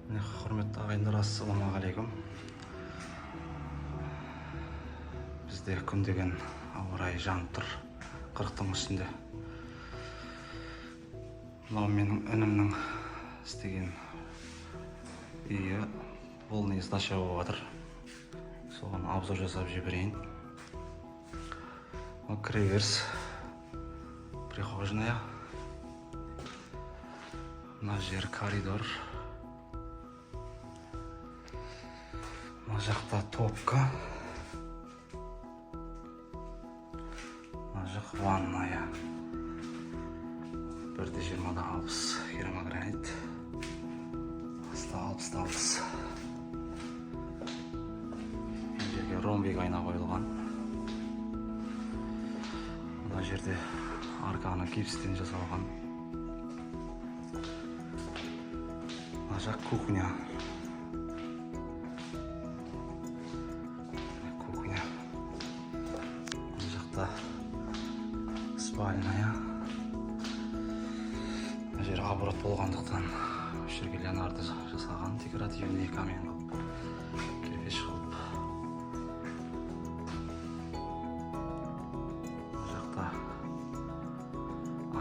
Міне, құрметті ағайындар, ассалаумағалейкум. Бізде күн деген ауа райы жанып тұр, 40-тың үстінде. Мынау менің інімнің істеген үйі, полный сдача болып жатыр. Соған обзор жасап жіберейін. Мынау кіреберіс, прихожная, мына жер коридор, мына жақта топка, мына жақ ванная. 1,20 де 60 керамогранит, асты 60 та 60. Мына жерге ромбик айна қойылған. Мына жерде арканы гипстен жасалған. Мына жақ кухня. Кухня. Мына жақта спальная. Мына жер оборот болғандықтан осы жерге Леонардо жасаған, декоративный камень қылып, кирпич қылып. Мына жақта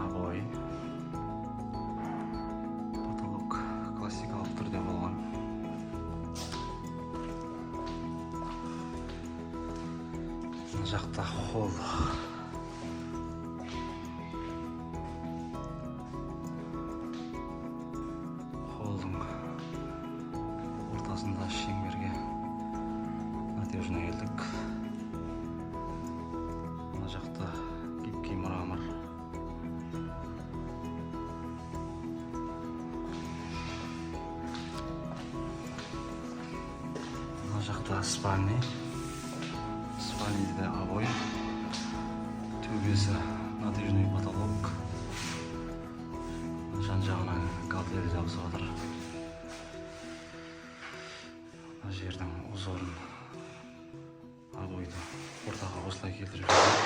обой, потолок классикалық түрде болған. Мына жақта холл. Холлдың ортасында шеңберге натяжной келдік. Мына жақта гибкий мрамор. Мына жақта спальный. Спальныйда обой. Төбесі натяжной потолок. Жан жағына галерея жабысып жатыр. Мына жердің узорын, обойды ортаға осылай келтіріп жіберген.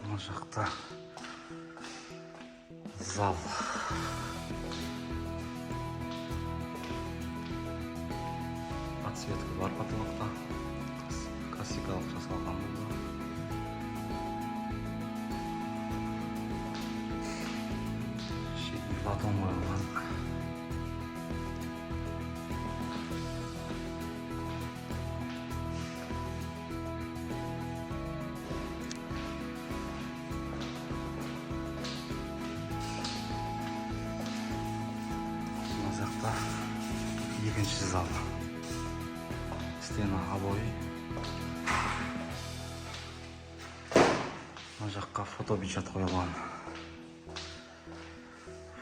Мына жақта зал. Подсветка бар потолокта. Классикалық жасалған бұл да. Шетіне латун қойылған. Мына жақта екінші зал. Стена обои. Мына жаққа фотобечать қойылған.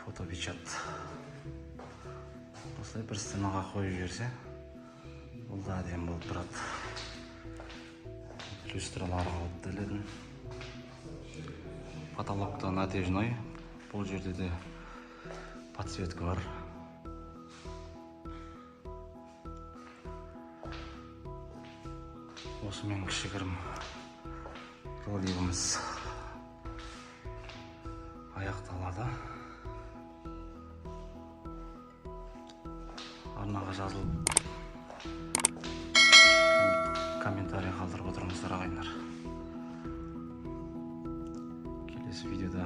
Фотобечать. Осылай бір стенаға қойып жіберсе, бұл да әдемі болып тұрады. Люстралар алып ділетін. Потолокта натяжной. Бұл жерде де подсветка бар. Осымен кішігірім ролигіміз аяқталады. Арнаға жазылып, комментарий қалдырып отырыңыздар, ағайындар. Келесі видеода